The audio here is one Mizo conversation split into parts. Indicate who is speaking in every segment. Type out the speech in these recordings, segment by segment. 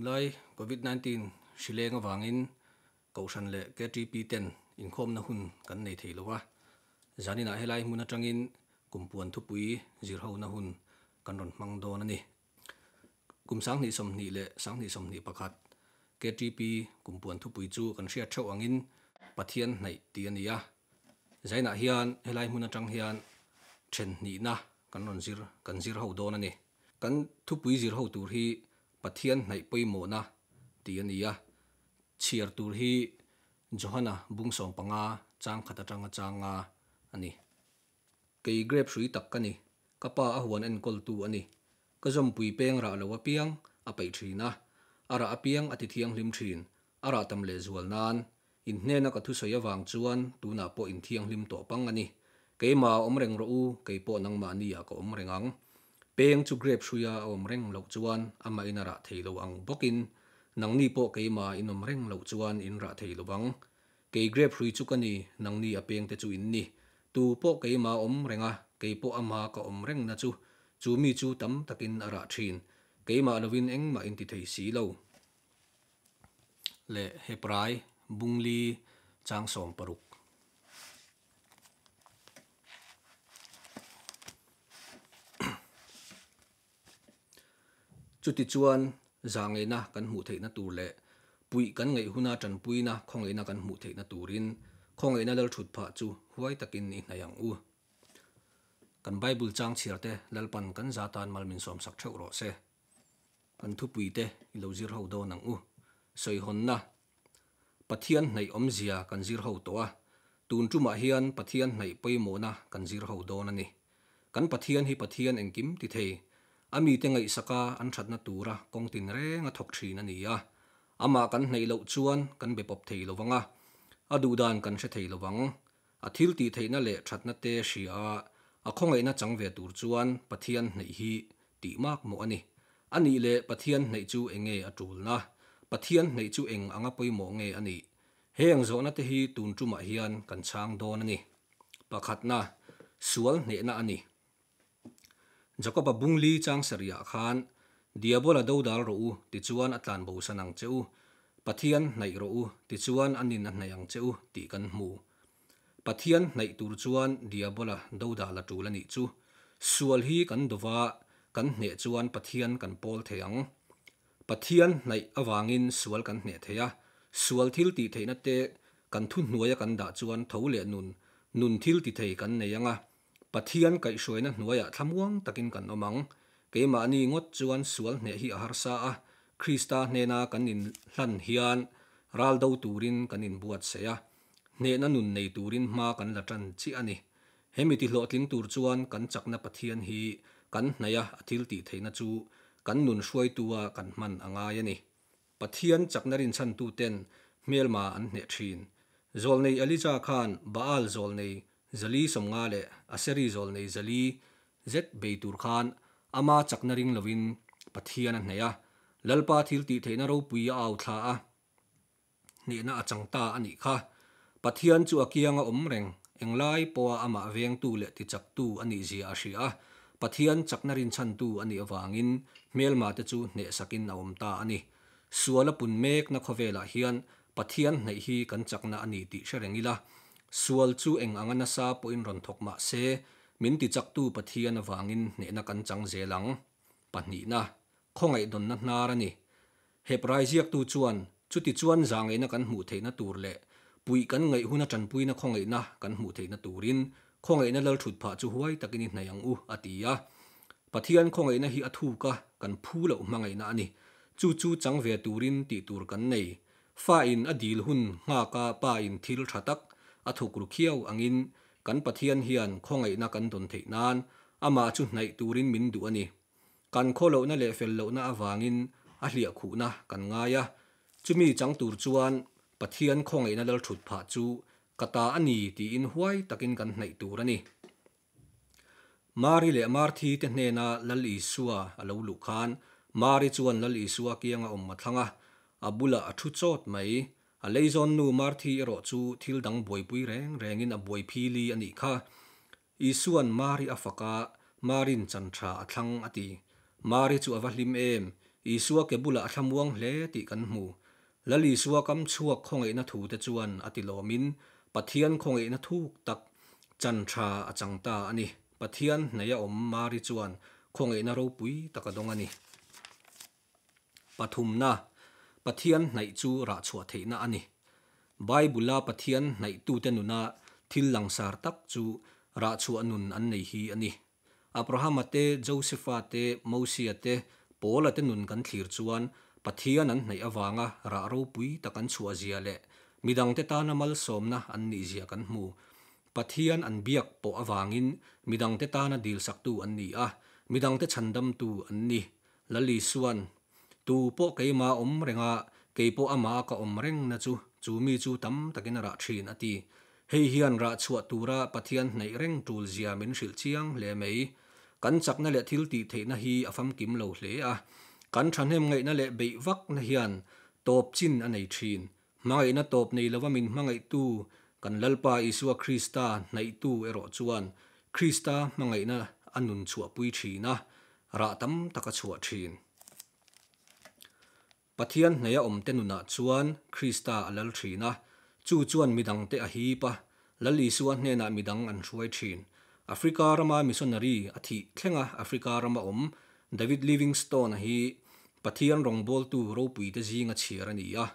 Speaker 1: Tunlai Covid 19 hri leng avangin Kohhran leh KTP ten inkhawmna hun kan nei thei lo a, zaninah helai hmun atangin kumpuan thupui zirhona hun kan rawn hmang dawn a ni. Kum 2020 leh 2021 KTP kumpuan thupui chu kan hriat theuh angin Pathian hnaih tih a ni a. Zainah hian helai hmun atang hian then hnihna kan rawn zir kan zir ho dawn a ni. Kan thupui zir ho tur hi Pathian hnaih pawimawhna tih a ni a. Chhiar tur hi Johana bung 15 chang khat atanga chang nga a ni. Kei grape hrui tak ka ni, ka pa a huan enkawltu a ni. Ka zawmpui peng rah lo apiang a peih thin a, a rah apiang a ti thianghlim thin, a rah tam lehzual nan. In hnena ka thusawi avang chuan tunah pawh in thianghlim tawh pang a ni. Keimah a awm reng rawh u, kei pawh nangmahni ah ka awm reng ang. Peng chu grape hruia a awm reng loh chuan amahin a rah thei lo ang bawkin nangni pawh keimah in awm reng loh chuan in rah thei lo vang. Kei grape hrui chu ka ni, nangni a pengte chu in ni. Tu pawh keimah a awm reng a, kei pawh ama ka awm rengna chu, chu mi chu tam takin a rah thin. Keimah lovin engmah in ti thei si lo. Leh Hebrai bungli chang 16. Chutichuan, zahngeihna kan hmuh theihna tur leh puih kan ngaih huna tanpuina khawngaihna kan hmuh theihna turin khawngaihna lal thut phah chu huai takin i hnaih ang u. Kan Bible chang chhiarte Lalpan kan za tan mal min sawmsak theuh rawh se. Kan thupuite i lo zir ho dawn ang u. Sawihawnna Pathian hnaih awmzia kan zir ho tawh a, tun tumah hian Pathian hnaih pawimawhna kan zir ho dawn a ni. Kan Pathian hi Pathian engkim ti thei, a mite ngaihsaka an thatna tura kawng tinreng a thawk thin a ni a. Amah kan hnaih loh chuan kan be pawp thei lo vang a, a duhdan kan hre thei lo vang. A thil tih theihna leh thatna te hria a, a khawngaihna chang ve tur chuan Pathian hnaih hi tih mak mawh a ni. A nih leh Pathian hnaih chu eng nge a tulna? Pathian hnaih chu eng anga pawimawh nge a nih? Heng zawhna te hi tun tumah hian kan chhang dawn a ni. Pakhatna, sual hnehna a ni. Jakob-a bungli chang sarihah khan, Diabola dodal rawh u, tichuan a tlan bosan ang che u. Pathian hnaih rawh u, tichuan a nin a hnaih ang che u, tih kan hmu. Pathian hnaih tur chuan Diabola dodal a tul a nih chu. Sual hi kan dova kan hneh chuan Pathian kan pawl thei ang. Pathian hnaih avangin sual kan hneh thei a, sual thil tih theihna te kan thuhnuaia kan dah chuan tho leh nun, nun thil ti thei kan nei ang a. Pathian kaihhruaina hnuaiah thlamuang takin kan awm ang. Keimahni ngawt chuan sual hneh hi a harsa a, Krista hnena kan inhlan hian ral do turin kan inbuatsaih a. Hnehna nun nei turin hma kan la tan chiah a ni. Hemi tihlawhtling tur chuan kan chakna Pathian hi kan hnaih a, a thil tih theihna chu kan nun hruaitua kan hman a ngai a ni. Pathian chakna rinchhantuten hmelma an hneh thin. Zawlnei Elija khan Baal zawlnei 450 leh Aseri zawlnei 400 zet bei tur khan ama chakna ring lovin Pathian a hnaih a, Lalpa thil tih theihna ropui a au thla a. Hnehna a chang ta a nih kha. Pathian chu a kianga awm reng, englai pawha amah vengtu leh tichaktu a nih zia a hria a, Pathian chakna rinchhantu a nih avangin hmelmate chu hnehsakin a awm ta a ni. Sual a pun mekna khawvelah hian Pathian hnaih hi kan chakna a ni tih hre reng ila, sual chu eng anga nasa pawhin rawn thawk mah se, min tichaktu Pathian avangin hnehna kan chang zel ang. Pahnihna, khawngaihdawnna hnar a ni. Hebrai ziaktu chuan, Chuti chuan zahngaihna kan hmuh theihna tur leh puih kan ngaih huna tanpuina khawngaihna kan hmuh theihna turin khawngaihna lal thut phah chu huai takin i hnaih ang u, a ti a. Pathian khawngaihna hi a thuk a, kan phu loh hmangaihna a ni. Chu chu chang ve turin tih tur kan nei. Fa in a dil hun nghaka pa in thil tha tak a thuk ru khiau angin kan Pathian hian khawngaihna kan dawn theih nan amah chu hnaih turin min duh a ni. Kan khawlohna leh fel lohna avangin a hliah khuhna kan ngai a, chumi chang tur chuan Pathian khawngaihna lal thut phah chu ka ta a ni tiin huai takin kan hnaih tur a ni. Mari leh Marthi te hnena Lal Isua a lo luh khan Mari chuan Lal Isua kianga awm a thlang a, a bulah a thu chawt mai. A leizawnnu Marthi erawh chu thil dang buaipui reng rengin a buai phili a nih kha. Isua'n Mari a fak a, Marin chan tha a thlang a ti. Mari chu a va hlim em! Isua ke bulah a thlamuang hle tih kan hmu. Lal Isua kam chhuak khawngaihna thute chuan a tilawmin Pathian khawngaihna thuk tak chan tha a chang ta a ni. Pathian hnaih a awm Mari chuan khawngaihna ropui tak a dawng a ni. Pathumna, Pathian hnaih chu rah chhuah theihna a ni. Bible-a Pathian hnaihtute nuna thil langsar tak chu rah chhuah nun an nei hi a ni. Abrahama te, Josefa te, Mosia te, Paula te nun kan thlir chuan Pathian an hnaih avanga rah ropui tak an chhuah zia leh midangte tana malsawmna an nih zia kan hmu. Pathian an biak pawh avangin midangte tana dilsaktu an ni a, midangte chhandamtu an ni. Lal Isua'n, Tu pawh keimah awm reng a, kei pawh amah ka awm reng na chu, chu mi chu tam takin a rah thin, a ti. Hei hian rah chhuah tura Pathian hnaih reng tul zia min hrilh chiang hle mai. Kan chakna leh thil tih theihna hi a famkim lo hle a. Kan thahnem ngaihna leh beih vakna hian tawp chin a nei thin. Hmangaihna tawp nei lova min hmangaihtu kan Lalpa Isua Krista hnaihtu erawh chuan Krista hmangaihna a nun chhuahpui thin a, rah tam tak a chhuah thin. Pathian hnaih a awmte nunah chuan Krista a lal thin a, chu chuan midangte a hip a, Lal Isua hnenah midang an hruai thin. Africa rama missionary a thih thlenga Africa rama awm David Livingstone-a hi Pathian rawngbawltu ropuite zinga chhiar a ni a.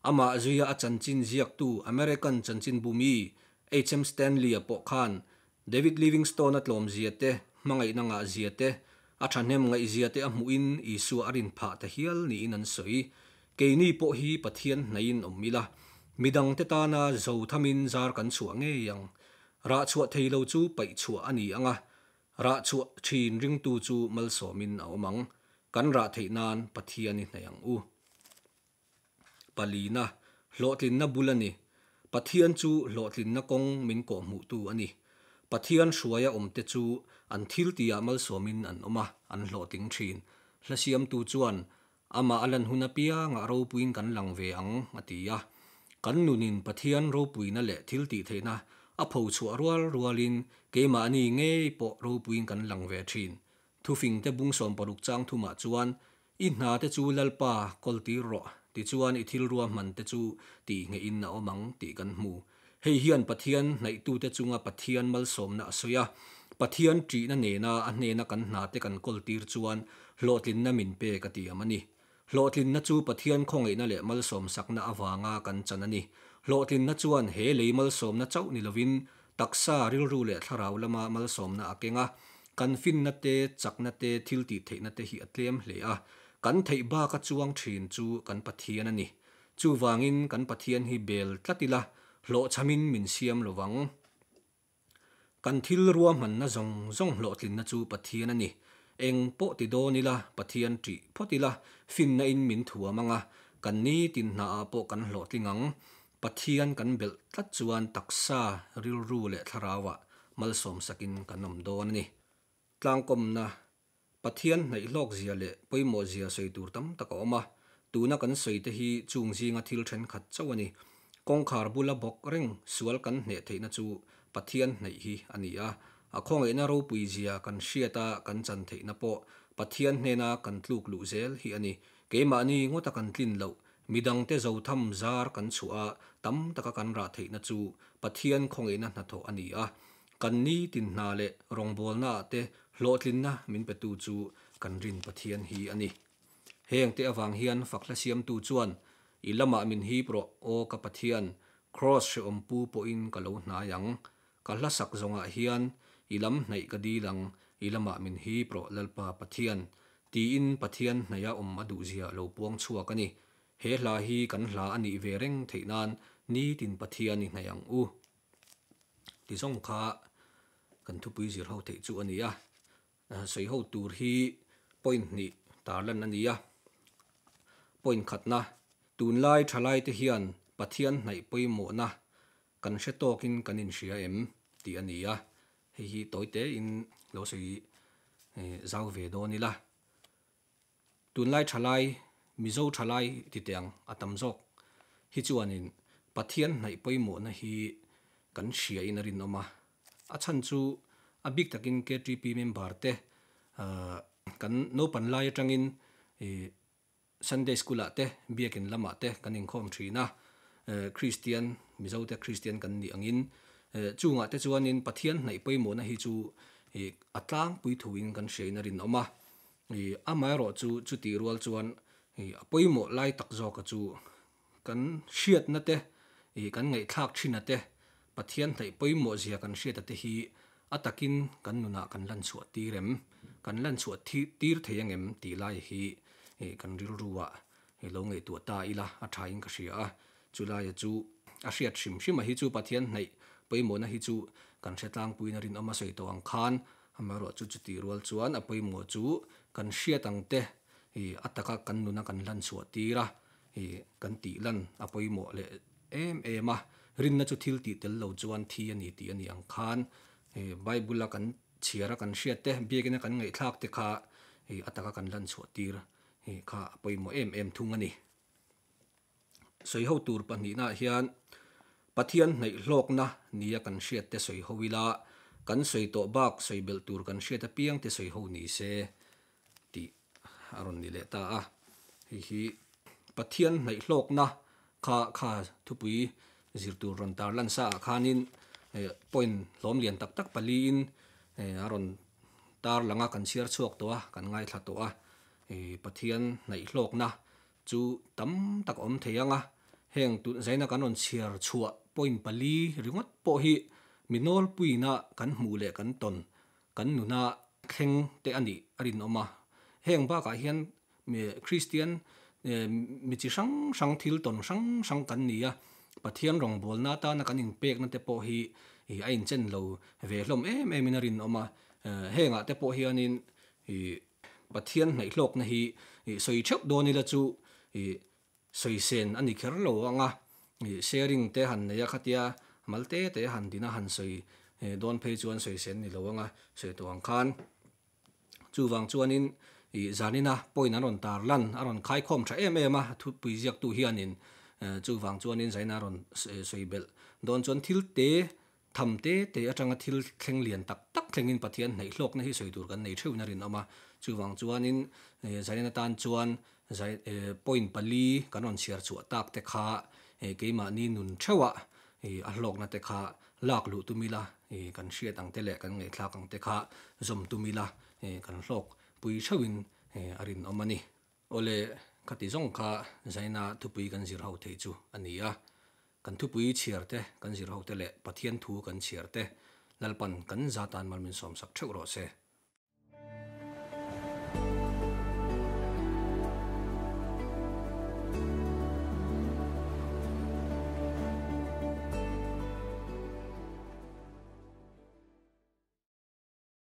Speaker 1: Amah zuia a chanchin ziaktu American chanchinbu mi HM Stanley-a pawh khan David Livingstone-a tlawmzia te, hmangaihna ngahzia te, a thahnem ngaihzia te a hmuhin Isua a rin phah ta hial niin an sawi. Keini pawh hi Pathian hnaihin awm ila, midangte tana zo thamin zar kan chhuah ngei ang. Rah chhuah thei lo chu paih chhuah a ni ang a, rah chhuah thin ringtu chu malsawmin a awm ang. Kan rah theih nan Pathian i hnaih ang u. Palina, hlawhtlinna bul a ni. Pathian chu hlawhtlinna kawng min kawhhmuhtu a ni. Pathian hruaia awmte chu an thiltihah malsawmin an awm a, an hlawhtling thin. Hla siamtu chuan, Amah a lan hun apiangah ropuiin kan lang ve ang, a ti a. Kan nunin Pathian ropuina leh thiltihtheihna a phochhuah rual rualin keimahni ngei pawh ropuiin kan lang ve thin. Thufingte bung 60 chang thumah chuan, I hna te chu Lalpa kawl tir rawh, tichuan i thil ruahman te chu tih ngeihin a awm ang tih kan hmu. Hei hian Pathian hnaihtute chunga Pathian malsawmna a sawi a, Pathian ṭihna nena a hnena kan hna te kan kawl tir chuan hlawhtlinna min pek a tiam a ni. Hlawhtlinna chu Pathian khawngaihna leh malsawmsakna avanga kan chan a ni. Hlawhtlinna chuan he lei malsawmna chauh ni lovin taksa, rilru leh thlarau lama malsawmna a keng a. Kan finna te, chakna te, thil tih theihna te hi a tlem hle a. Kan theih baka chuang thin chu kan Pathian a ni. Chuvangin kan Pathian hi bel tlat ila, hlawhchhamin min siam lovang. Kan thil ruahmanna zawng zawng hlawhtlinna chu Pathian a ni. Eng pawh ti dawn ila, Pathian ṭih phawt ila, finna in min thuam ang a, kan nitin hnaah pawh kan hlawhtling ang. Pathian kan belh tlat chuan taksa, rilru leh thlarauah malsawmsakin kan awm dawn a ni. Tlangkawmna Pathian hnaih hlawk zia leh pawimawh zia sawi tur tam tak a awm a, tuna kan sawi te hi chung zinga thil thenkhat chauh a ni. Kawngkhar bula bawk reng sual kan hneh theihna chu Pathian hnaih hi a ni a, a khawngaihna ropui zia kan hriat a kan chan theihna pawh Pathian hnena kan tluk luh zel hi a ni. Keimahni ngawta kan tlin loh, midangte zotham zar kan chhuah a tam taka kan rah theihna chu Pathian khawngaihna hnathawh a ni a, Kan nitin hna leh rawngbawlnaah te hlawhtlinna min petu chu kan rin Pathian hi a ni. Heng te avang hian fakhla siamtu chuan, I lamah min hip rawh, aw ka Pathian, Kraws hrehawm pu pawhin ka lo hnai ang. Ka hla sak zawngah hian i lam hnaih ka dil ang, i lamah min hip rawh Lalpa Pathian, tiin Pathian hnaiha awm a duhzia a lo puang chhuak a ni. He hla hi kan hla a nih ve reng theih nan nitin Pathian i hnaih ang u. Ti zawng kha kan thupui zir ho theih chu a ni a, sawi ho tur hi point hnih tarlan a ni a. Point khatna, tunlai thalai te hian Pathian hnaih pawimawhna kan hre tawkin kan inhria em tih a ni a, hei hi tawi tein lo sawi zau ve dawn ila. Tunlai thalai, Mizo thalai ti teh ang a tam zawk hi chuanin Pathian hnaih pawimawhna hi kan hriain a rinawm a. A chhan chu a bik takin KTP member te kan naupan lai atangin ih. Sunday School ah te, Biakin lamah te kan inkhawm thin a, Kristian, Mizote Kristian kan nih angin chungah te chuanin Pathian hnaih pawimawhna hi chu a tlangpui thuin kan hriain a rinawm a. Amaherawh chu chutih rual chuan a pawimawh lai tak zawka chu kan hriatna te, kan ngaihthlak thin a te, Pathian hnaih pawimawh zia kan hriat a te hi a takin kan nunah kan lan chhuah tir em? Kan lan chhuah tir thei angem tih lai hi kan rilru ah lo ngaihtuah ta ila a tha in ka hria a. Chulaia chu a hriat hrim hrim a hi chu Pathian hnaih pawimawhna hi chu kan hre tlangpuiin a rinawm a sawi tawh ang khan amaherawh chu chutih rual chuan a pawimawh chu kan hriat ang te a taka kan nuna kan lan chhuah tir a kan tih lan a pawimawh leh em em a, rinna chu thil tih tel lo chuan thi a ni tih a nih ang khan Bible a kan chhiar a kan hriat te, biakina kan ngaihthlak te kha a taka kan lan chhuah tir kha a pawimawh em em thung a ni. Sawiho tur pahnihnaah hian Pathian hnaihhlawkna nia kan hriat te sawiho ila, kan sawi tawh bak sawi belh tur kan hriat apiang te sawiho ni se tih a rawn ni leh ta a. Hei hi Pathian hnaihhlawkna kha kha thupui zir tur rawn tar lan sa ah khanin point hlawm lian tak tak paliin a rawn tar lang a, kan chhiar chhuak tawh a, kan ngaithla tawh a. Pathian hnaihhlawkna chu tam tak a awm thei ang a, heng tun zaina kan rawn chhiar chhuah point pali ringawt pawh hi mi nawlpuina kan hmuh leh kan tawn kan nuna thleng te a nih a rinawm a. Heng bakah hian Kristian mi chi hrang hrang thil tawn hrang hrang kan ni a, Pathian rawngbawlna atana kan inpekna te pawh hi a inchen lo ve hlawm em em in a rinawm a. Hengah te pawh hianin Pathian hnaihhlawkna hi sawi theuh dawn ila chu sawi sen a ni kher lo ang a, sharing te han nei a khatia mal te te han din a han sawi dawn phei chuan sawi sen ni lo ang a sawi tawh ang khan. Chuvang chuanin zanina point an rawn tar lan a rawn khaikhawm tha em em a thupui ziaktu hianin chuvang chuanin zaina a rawn sawi belh dawn chuan thil te Tham te te atanga thil thleng lian tak tak thlengin Pathian hnaihhlawkna hi sawi tur kan nei theuhin a rinawm a. Chuvang chuanin Zanin atan chuan point pali kan rawn chhiar chhuah tak te kha keimahni nun theuhah a hlawkna te kha lak luh tum ila, kan hriat ang te leh kan ngaihthlak ang te kha zawm tum ila kan hlawk pui theuhin a rinawm a ni. Awle, khati zawng kha Zaina thupui kan zir ho theih chu a ni a. Kan thupui chhiar te, kan zir ho te leh Pathian thu kan chhiar te Lalpan kan zatan mal min sawmsak theuh rawh se.